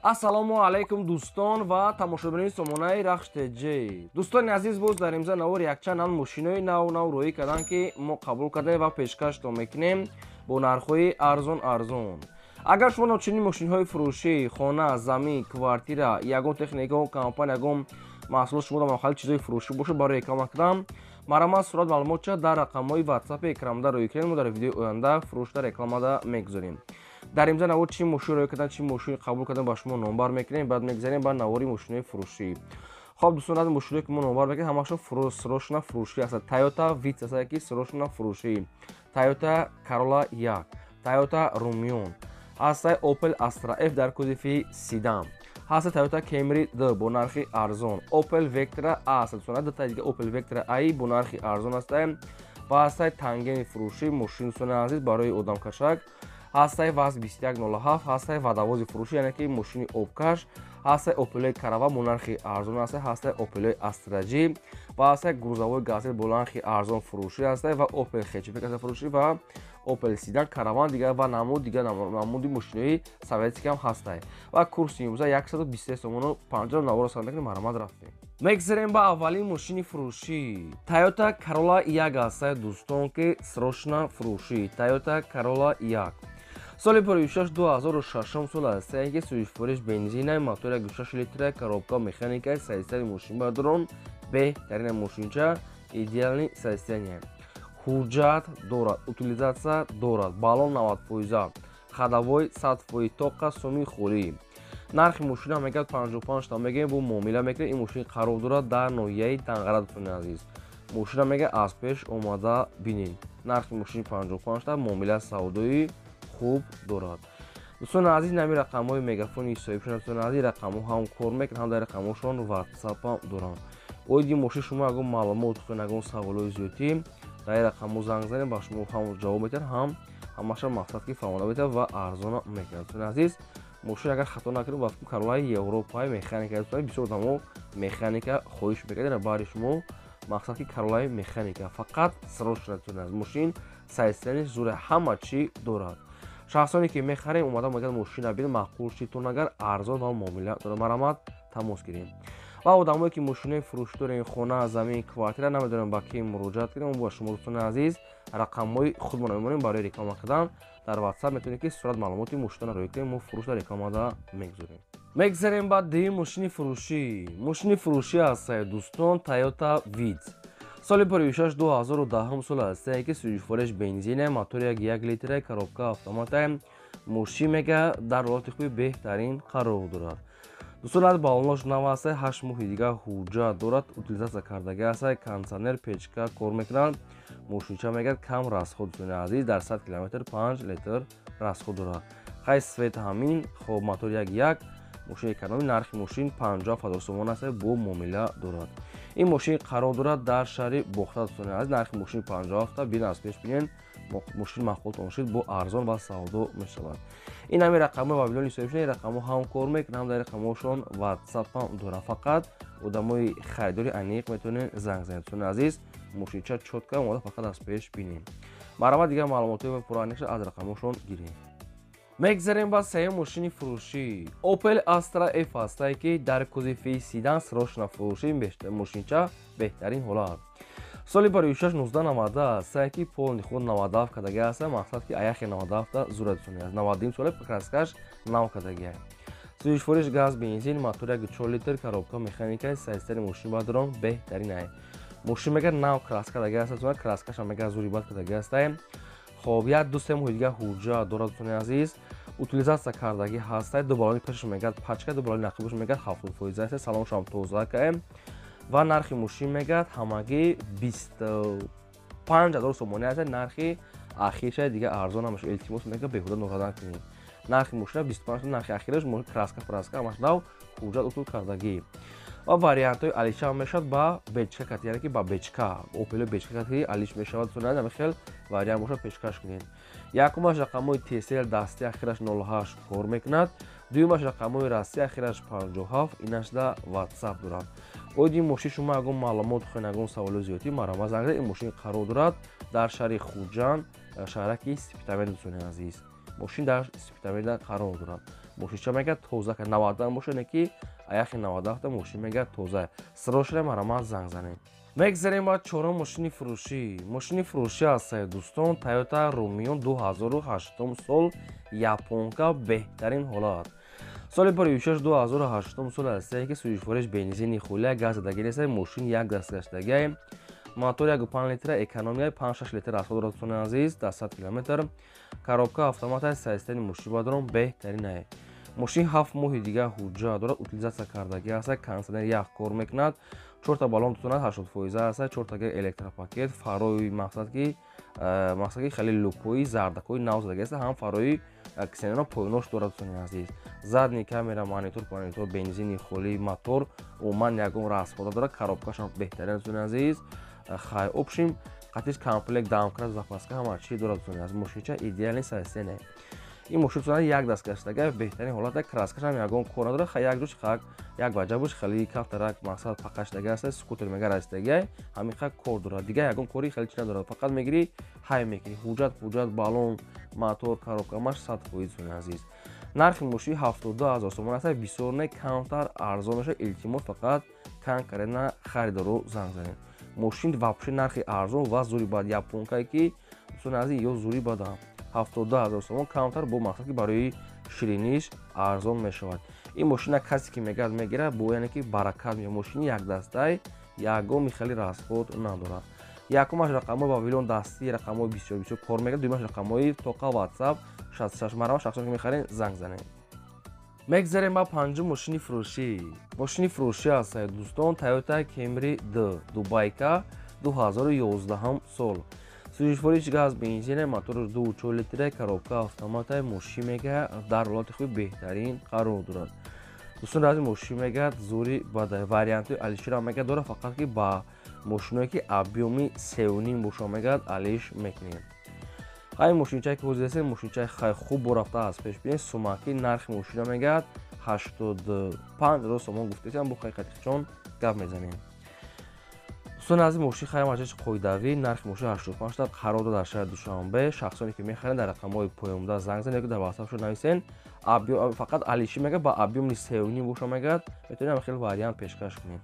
Ассалому алайкум, дӯстон ва тамошобинони сомонаи Рахш ТЖ. Дӯстони азиз, боз дар имза навор якчанд нав мошинои нав нав роҳӣ карданд, ки мо қабул кардем ва пешкаштон мекунем бо нархҳои арзон арзон. Агар шумо чунин мошинҳои фурӯшӣ, хона, замин, квартира, ягон техника, компания, ягон маҳсулот шумо дар махали чизҳои фурӯшӣ бошад, барои реклама кардам, марҳамат, сурат маълумотча дар рақамҳои ватсапи экранда роҳӣ кунед. Мо дар видеои оянда фурӯшда рекламада мегузорем. Дар имза навор чӣ мошин роҳӣ кардан, чӣ мошин қабул кардан, ба шумо номбар мекунем. Баъд мегзарем ба навори мошинои фурӯшӣ. Хоб, дӯстон, аз мошиное ки мо номбар мекунем, ҳамашон срочно фурӯшӣ ҳастад. Тойота Витс ҳастад, ки срочно фурӯшӣ, Тойота Карола 1, Тойота Румион ҳастай, Опел Астра Ф дар кузови седан ҳаста, Тойота Кемри д бо нархи арзон, Опел Вектра А аст, дӯстон, дута дига Опел Вектра Аи бо нархи арзон ҳастай ва ҳастай Тангени фурӯшӣ. Мошин, дӯстони азиз, барои одамкашак ҳастай, ВАЗ 2107 ҳастай, водовози фурӯшӣ, яъне ки мошини обкаш ҳастай, Опелои Караван бо нархи арзон ҳастай, ҳастай Опелои Астра Ҷи ва ҳастай грузовой Газел бо нархи арзон фурӯшӣ ҳастай ва Опел хэтчбек ҳастай фурӯшӣ ва Опел седан Караван дигар ва намуд дигар намуди мошинои советский ҳам ҳастай. Ва курси имрӯза 123 сомону 50. Наворо сар мекунем, марҳамат, рафтем. Мегзарем ба аввалин мошини фурӯшӣ. Тойота Карола 1 ҳастай, дӯстон, ки срочно фурӯшӣ. Тойота Карола 1 соли 56, 2006 сол аст, ки сӯзишвориш бензина, мотор 6 литра, коробка механика. Состояние мошин бардорон беҳтарина, мошинча идеальный состояние, ҳуҷҷат дорад, утилизация дорад, баллон 90 фоиза, ходовой 100%, тоқа суми холӣ. Нархи мошина мегӯяд 55 та мегӯем, бо муомила мекунем. Ин мошин қарор дорад дар ноҳияи Данғара. Дӯстони азиз, мошина мега аз пеш омада бинед. Нархи мошин 55 та, муомила савдои хуб дорад. Дӯстони азиз, нами рақамҳои мегафони соҳибшон. Дӯстони азиз, рақамҳо ҳам кор мекунанд, ҳам дар рақамҳошон ватсапам доранд. Оиди мошин шумо ягон маълумот хоҳед, ягон саволҳои зиёдтӣ, дар ин рақамҳо занг занед, ба шумо ҳам ҷавоб медиҳанд, ҳам ҳамаша мақсад ки фаҳмонда метавад ва арзона мекунад. Дӯстони азиз, мошин, агар хато накунем, ба фикр Каролаи Европаи механика. Дӯстони, бисёр одамо механика хоҳиш мекардед, баъди шумо мақсад ки Каролаи механика фақат срочно. Дӯстони азиз, мошин состояние зура, ҳама чӣ дорад. Шахсоне ки мехарем, омада мегӯяд, мошина бин, маъқул шитон, агар арзон ва муомила дорад, марҳамат, тамос гирем. Ва одамое ки мошинои фурӯшӣ дорем, хона, замин, квартира, намедонем ба ки муроҷиат кунем, ба шумо, дӯстони азиз, рақамҳои худмона мемонем барои реклама кардан. Дар ватсап метавонед ки сурат маълумоти мошинро роҳӣ кунем, мо фурӯшда рекламада мегузорем. Мегзарем ба дуюм мошини фурӯшӣ. Мошини фурӯшӣ ҳастае, дӯстон, Тойота Витс соли 56, 2010 сол ҳастае, ки сӯзишвориш бензина, мотори 1 литра, коробка автомата. Мошин мега дар ҳолати хуби беҳтарин қарор дорад. Дӯстон, аз баллонош нав аста, 8 моҳи дигар ҳуҷҷат дорад, утилизация кардагӣ аста, кондиционер, печка кор мекунанд. Мошинча мегӯяд кам расход, дӯстони азиз, дар 100 километр 5 литр расход дорад. Хай, свет ҳамин. Хоб, мотор 1.1, мошини экономӣ. Нархи мошин 57 000 сомон аст, бо муомила дорад. Ин мошин қарор дорад дар шаҳри Бохта. Дӯстони азиз, нархи мошин 57, бин, аз пеш бинен. Мошин маъқултон шуд, бо арзон ва савдо мешавад. Ин ҳами рақамҳои мобилони соҳибшуда. Ин рақамҳо ҳам кор мекунанд, ҳам дар рақамҳошон ватсапам доранд. Фақат одамои харидори аниқ метавонед занг занед. Дӯстони азиз, мошинча чётко омода, фақат аз пеш бинем. Марҳамат, дигар маълумотҳои пурра аниқша аз рақамҳошон гирем. Мегзарем ба сеюм мошини фурӯшӣ. Опел Астра Ф ҳастае, ки дар кузови седан, срочно фурӯшӣ. Мошинча беҳтарин ҳолат, соли 56, 1990 ҳастае, ки полный худ 97 кардагӣ аста. Мақсад ки аяхи 97 зура, дӯстони аз 92 сола, краскаш нав кардагӣ. Сӯзишвориш газ, бензин, мотор 1.4 литр, коробка механика. Состояние мошин бадрон беҳтарин ай. Мошин мега нав краска кардагӣ аста, краскашам мега зури бад кардагӣ астае. Хоб, як ду се моҳи дигар ҳуҷҷат дорад. Дӯстони азиз, утилизация кардагӣ ҳастай, ду балони пешаш мегӯяд пачка, ду балони ақибаш мегӯяд 70% аст, салоншам тоза каем. Ва нархи мошин мегӯяд ҳамагӣ 25 000 сомонӣ аст, нархи ахирша, дига арзон намешавад. Илтимос, мегӯяд, беҳуда нороза накунед. Нархи мошина 25, нархи ахираш, краска праска ҳамаш нав, ҳуҷҷат утул кардагӣ. Ва вариантҳои алиша мешавад ба бечка кати, яъне ки ба бечка, Опело бечка кати алиш мешавад. Ами хел вариант бошад, пешкаш кунед. Якумаш рақамҳои ТСЛ дасти, ахираш 08 кор мекунад. Дуюмаш рақамҳои растӣ, ахираш 57, инашда ватсап дорад. Оиди мошин шумо ягон маълумот хоҳед, ягон саволи зиёдӣ, марҳамат, занг занед. Ин мошин қарор дорад дар шаҳри Хуҷанд, шаҳраки Спитамен. Дӯстони азиз, мошин дар Спитаменда қарор дорад. Мошинча мега тоза 90 боша, не ки аяхи 97 мошин мега тоза. Срочно марҳамат занг занед. Мегзарем ба чорум мошини фурӯшӣ. Мошини фурӯшӣ аст, дӯстон, Toyota Rumion 2008 сол, японка, беҳтарин ҳолат. Соли 16 2008 сол аст, ки сӯзишвориш бензини хулия, газ задагӣ нест, мошин як дастгаштагӣ, мотор 1.5 литра, экономия 5-6 литр расход дорад, дӯстони азиз, дар 100 километр. Коробка автомат аст, системи мошин бадарон беҳтарин аст. Мошин 7 моҳи дигар ҳуҷҷат дорад, утилизатсия кардагӣ аст, кондитсионер ях кор мекунад, 4 баллон дутонад 80% аст, 4 электропакет, фарои мақсад ки хеле лупои зардакҳои нав задагӣ аст, ҳам фарои ксенона поёнош дорад, дӯстони азиз. Задний камера, монитор, бензини холӣ, мотор умуман ягон расхода дорад, коробкашам беҳтарин, дӯстони азиз. Хай общем қатиш комплект, домкрат, запаска ҳама чӣ дорад, дӯстони азиз. Мошинча идеальный состояние. Ин мошин дӯстони як дастгаштага, беҳтарин ҳолата, краскашам ягон кор надорад, хай як ҷош хак як ваҷабуш хеле камтарак мақсад пақаштага аст, скутер мега расидагиай, ҳамин хак кор дорад. Дигар ягон кори хеле чӣ надорад, фақат мегирӣ ҳай мекунӣ. Ҳуҷҷат, баллон, мотор, коробка маш 100%, дӯстони азиз. Нархи мошин 72 000 сомон аст, бисёр не, камтар арзон мешавад. Илтимос, фақат конкретно харидоро занг занед. Мошин вообще нархи арзон ва зури бад, японкае ки, дӯстони азиз, ё зури бадам. 72 000 сомон камтар бо мақсад ки барои шириниш арзон мешавад. Ин мошина касе ки мегирад мегирад, бо яъне ки баракат меояд. Мошини якдастай, ягон хеле расход надорад. Якумаш рақамҳои Вавилон дастӣ, рақамҳои бисёр бисёр кор мекунад, дуюмаш рақамҳои тоқа WhatsApp 66. Марҳамат, шахсоне ки мехаред, занг занед. Мегзарем ба панҷум мошини фурӯшӣ. Мошини фурӯшӣ аст, дӯстон, Toyota Camry D Дубайка 2011 сол. Сӯзишвориш газ бензин, мотораш 2.4 литра, коробка автомата, мошин мега дар ҳолати хуби беҳтарин қарор дорад. Дӯстон азиз, мошин мега зури бада, вариантҳои алишира мега дорад, фақат ки ба мошиное ки объёми 3.5 боша мега алиш мекунем. Хай мошинчае ки ҳозир ҳастем, мошинчаи хай хуб борафта аз пеш бинед, сумаки нархи мошина мегӯяд 85 000 сомон гуфтесам, бо хай қатиқчон гап мезанем. Дӯстони азиз, мошин хай маҷлиси қоидавӣ, нархи мошин 85 та қарор дорад дар шаҳри Душанбе. Шахсоне ки мехаранд, дар рақамҳои поёнда занг занед ё ки дар WhatsApp-шон нависен. Фақат алиши мегӯяд ба объёми 3.5 боша мегӯяд, метавонем хеле вариант пешкаш кунем.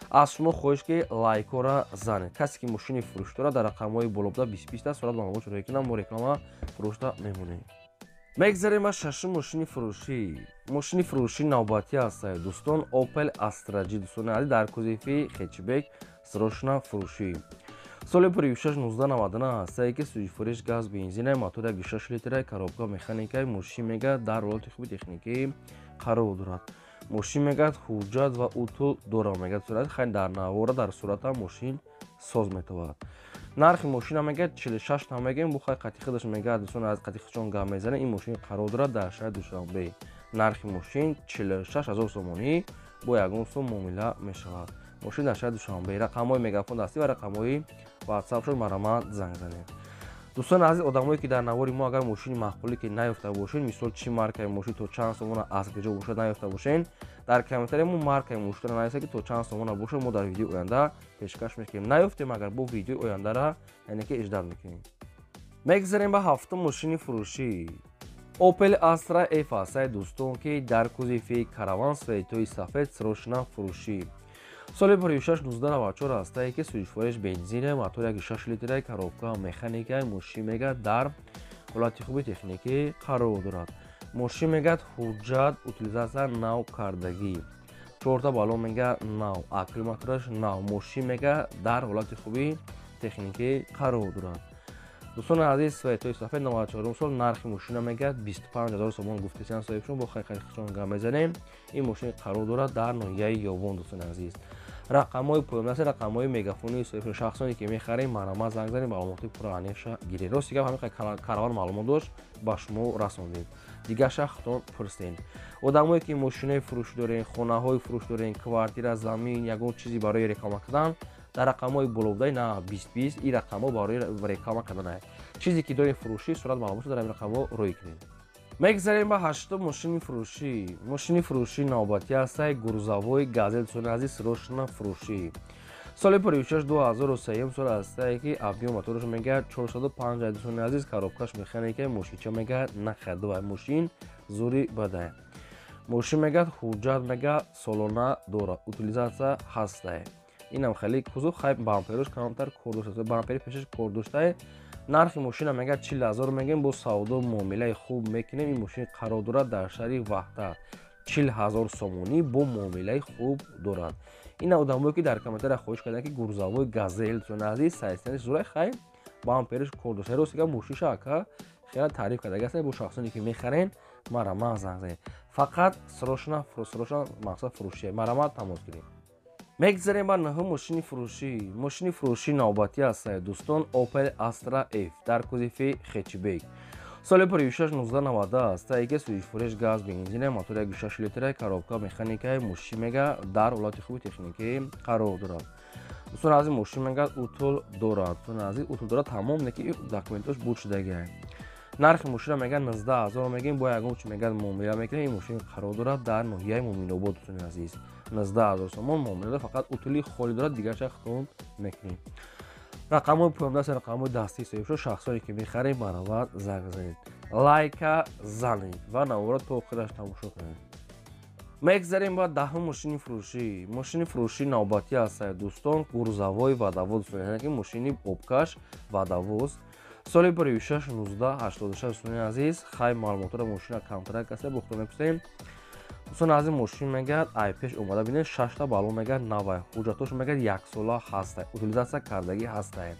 Аз шумо хоҳиш ки лайкҳоро занед. Касе ки мошини фурӯш дорад, дар рақамҳои болобуда 20 20 сурат маълумот рӯй кунам, мо реклама фурӯшта мемонем. Мегзарем ба шашум мошини фурӯшӣ. Мошини фурӯшӣ навбатӣ аст, дӯстон, Opel Astra G, дӯстони азиз, дар кузови хэтчбек, срочно фурӯшӣ. Соли 16 1999 аст, ки сӯзишвориш газ бензин, мотор 1.6 литра, коробка механика, мошин мега дар ҳолати хуби техникӣ қарор дорад. Мошин мегӯяд ҳуҷҷат ва утул дорад, мегӯяд сурат хай дар навора дар сурата мошин соз метавад. Нархи мошина мегӯяд 46 та мегӯем, бу хай қати худаш мегӯяд, дӯстон аз қати худшон гап мезанем. Ин мошин қарор дорад дар шаҳри Душанбе. Нархи мошин 46 000 сомонӣ, бо ягон сум муомила мешавад. Мошин дар шаҳри Душанбе. Рақамҳои мегафон дастӣ ва рақамҳои WhatsApp шуд, марҳамат занг занед. Дӯстони азиз, одамое ки дар навори мо агар мошини маъқулӣ ки наёфта бошед, мисол чӣ маркаи мошин то чанд сомона аз куҷо бошад наёфта бошед, дар комментария мо маркаи мошинро нависед ки то чанд сомона бошад, мо дар видеои оянда пешкаш мекунем. Наёфтем агар, бо видеои ояндара яъне ки иждат мекунем. Мегзарем ба ҳафтум мошини фурӯшӣ. Opel Astra F аст, дӯстон, ки дар кузови караван, светои сафед, срочно фурӯшӣ. Соли 16 1994 аст, ки сӯзишвориш бензин, мотор 1.6 литра, коробка механика, мошин мегӯяд дар ҳолати хуби техникӣ қарор дорад. Мошин мегӯяд ҳуҷҷат, утилизатсия нав кардагӣ. 4 баллон мегӯяд нав, аккумулятораш нав, мошин мегӯяд дар ҳолати хуби техникӣ қарор дорад. Дӯстони азиз, светои сафед, 94 сол, нархи мошина мегӯяд 25 000 сомон гуфтесиан соҳибшон, бо хайхайхчон гап мезанем. Ин мошин қарор дорад дар ноҳияи Ёвон, дӯстони азиз. Рақамҳои поёндаст, рақамҳои мегафонии соҳибшон. Шахсоне ки мехарем, марҳамат занг занед, маълумоти пурра аниқша гиред. Рости гап, ҳамин караван маълумот дошт, ба шумо расондем. Дигар шахтон пурсен. Одамое ки мошинаи фурӯш дорен, хонаҳои фурӯш дорен, квартира, замин, ягон чизе барои реклама кардан, дар рақамҳои болобудаи на 20 20, ин рақамҳо барои реклама кардан. Чизе ки дорем фурӯшӣ, сурат маълумотро дар ин рақамҳо рӯй кунед. Мегзарем ба ҳаштум мошини фурӯшӣ. Мошини фурӯшӣ навбатӣ аст, грузовой Газель, дӯстони азиз, срочно фурӯшӣ. Соли 16 2003 сол аст, ки объём мотораш мегӯяд 405, дӯстони азиз, коробкаш механика, мошинча мегӯяд нахадва, мошин зури бадай. Мошин мегӯяд ҳуҷҷат мега солона дорад, утилизация ҳастае. Инам хеле кузов, хай, бамперош камтар кор дошта, бампери пешаш кор доштае. Нархи мошина мегӯяд 40 000 мегӯем, бо савдо муомилаи хуб мекунем. Ин мошин қарор дорад дар шаҳри Ваҳдат, 40 000 сомонӣ бо муомилаи хуб дорад. Ина одамое, ки дар комментария хоҳиш карданд, ки грузовой Газель, дӯстони азиз, сайстани зурай, хай, бампериш кор дошта. Рости гап, мошинша, ака, хеле таъриф кардаги аст. Бо шахсоне ки мехарен, марама занг занед, фақат срочно, срочно, мақсад фурӯшия, марама тамос гиред. Мегзарем ба нӯҳум мошини фурӯшӣ. Мошини фурӯшӣ навбатӣ ҳастад, дӯстон, Opel Astra F дар кузови хэтчбек, соли 16 1990 аст. Таике сӯзишфуреш газ, бензина, мотор 1,6 литра, коробка механикаи. Мошин мега дар ҳолати хуби техникӣ қарор дорад. Дӯстон азиз, мошин мега утул дорад. Дӯстон азиз, утул дорад, тамом, неки документош буд шудагиа. Нархи мошина мега 19 000 мегӯем, бо ягон чи мега муомила мекунем. Ин мошин қарор дорад дар ноҳияи Муминобод. Дӯстони азиз, 19 000 сомон муомила, фақат утули холӣ дорад, дигарша хитон мекунем. Рақамҳои поёндаст, рақамҳои дастии соҳибшо. Шахсоне ки мехарем, марҳамат, занг занед, лайка занед ва наворо то охираш тамошо кунед. Мегзарем ба даҳум мошини фурӯшӣ. Мошини фурӯшӣ навбатӣ ҳастад, дӯстон, грузовой водовоз, яъне ки мошини обкаш водовоз, соли 16 1986. Дӯстони азиз, хай, маълумотро мошина камтарак аст, бохто мепурсем. Дӯстони азиз, мошин мегӯяд ай пеш омада бинед, шашта балон мегӯяд навай, ҳуҷҷатош мегӯяд яксола ҳастай, утилизация кардагӣ ҳастай.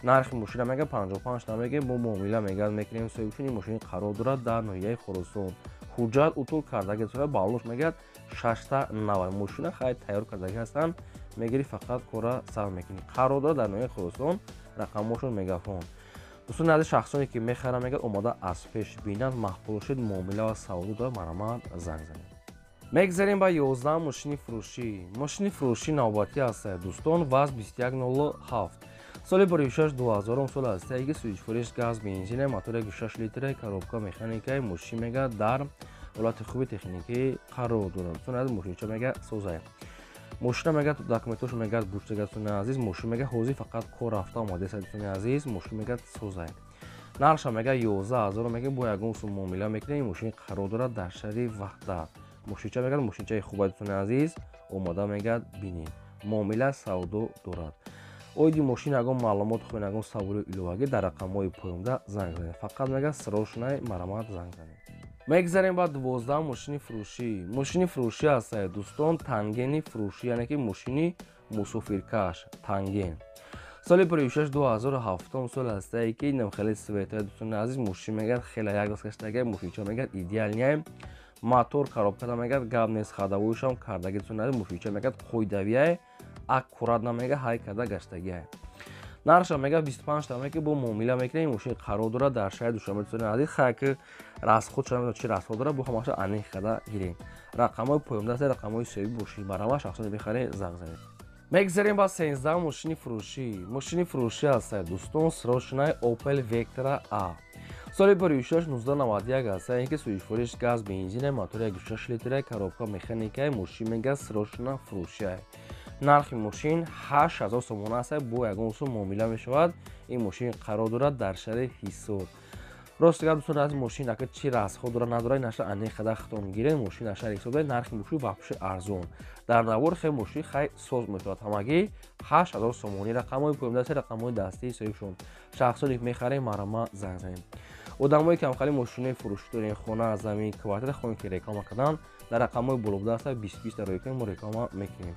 Нархи мошина мегӯяд 55 та мегӯем, бо муомила мегӯяд мекунем. Соҳибшуни мошин қарор дорад дар ноҳияи Хуросон, ҳуҷҷат утул кардагӣ, балош мегӯяд шашта навай. Мошина, хай, тайёр кардагӣ ҳастанд, мегирӣ, фақат кора сар мекунӣ. Қарор дорад дар ноҳияи Хуросон, рақамҳошон мегафон. Дӯстони азиз, шахсоне ки мехаранд, мегӯяд омода аз пеш бинанд, маъқул шуд, муомила ва савдо дорад, марҳамат, занг занед. Мегзарем ба 11 мошини фурӯшӣ. Мошини фурӯшӣ навбатӣ ҳастад, дӯстон, ВАЗ 2107, соли 16 2000 сол аст. Таиги сӯзишфуреш газ, бензина, мотор 1,6 литра, коробка механикаи. Мошин мега дар ҳолати хуби техникӣ қарор дорад. Дӯстони азиз, мошинча мега созай, мошина мега документош мега буштага. Дӯстони азиз, мошин мега ҳозир фақат кор рафта омадеса. Дӯстони азиз, мошин мега созай, нархша мега 11 000 мега, бо ягон сум муомила мекунем. Мошин қарор дорад дар шаҳри Ваҳдат. Мошинча мегӯяд мошинчаи хуба. Дӯстони азиз, омода мегӯяд бинед, муомила савдо дорад. Оиди мошин ягон маълумот хоҳед, ягон саволи иловагӣ, дар рақамҳои поёнда занг занед, фақат мегӯяд срочно, марҳамат, занг занед. Мегзарем ба 12 мошини фурӯшӣ. Мошини фурӯшӣ ҳастад, дӯстон, Тангени фурӯшӣ, яъне ки мошини мусофиркаш Танген, соли 16 2007 сол ҳастае, ки инам хеле светая. Дӯстони азиз, мошин мегӯяд хеле як даст каштага, мошинча мегӯяд идеальный, мотор, коробкада мегӯяд гап нест, ходовойшам кардаги. Дӯстони азиз, мошинча мегӯяд қоидавияе, аккуратно мега ҳай карда гаштагиае. Нархша мега 25 та меки, бо муомила мекунем. Мошин қарор дорад дар шаҳри Душанбе. Дӯстони азиз, хай, ки расход шуда, чи расход дорад, бо ҳамаша аниқ карда гирем. Рақамҳои поёндаст, рақамҳои соҳиби мошин, марҳамат, шахсоне мехаред, занг занед. Мегзарем ба 13 мошини фурӯшӣ. Мошини фурӯшӣ ҳастад, дӯстон, срочный Opel Vectra A, соли 16 1991 аст, ки сӯзишфуриш газ, бензина, мотор 1,6 литра, коробка механикаи. Мошин мега срочно фурӯшия. Нархи мошин 8000 сомона аст, бо ягон сум муомила мешавад. Ин мошин қарор дорад дар шаҳри Ҳисор. Рости гап, дӯстон, аз мошин ака чи расход дорад, надорад, наша аниқ қадар хитон гиред. Мошин дар шаҳри Ҳисор, нархи мошин вообще арзон. Дар навор хе мошин, хай, соз мешавад, ҳамагӣ 8000 сомонӣ. Рақамҳои поёндаст, рақамҳои дастии соҳибшон. Шахсоне ки мехарем, марҳамат, занг занем. Одамое ки ҳамхали мошинои фурӯшӣ дорем, хона, замин, квартира, хоҳем ки реклама кардан, дар рақамҳои болобуда аст, 20 20 дар рӯй мо реклама мекунем.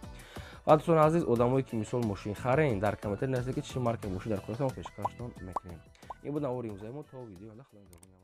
Ва дӯстони азиз, одамое ки мисол мошин харем, дар комментарий нависед, ки чӣ маркаи мошин дар кор, мо пешкаштон мекунем. Ин буд навори имрӯзаи мо. То видеои оянда, худо.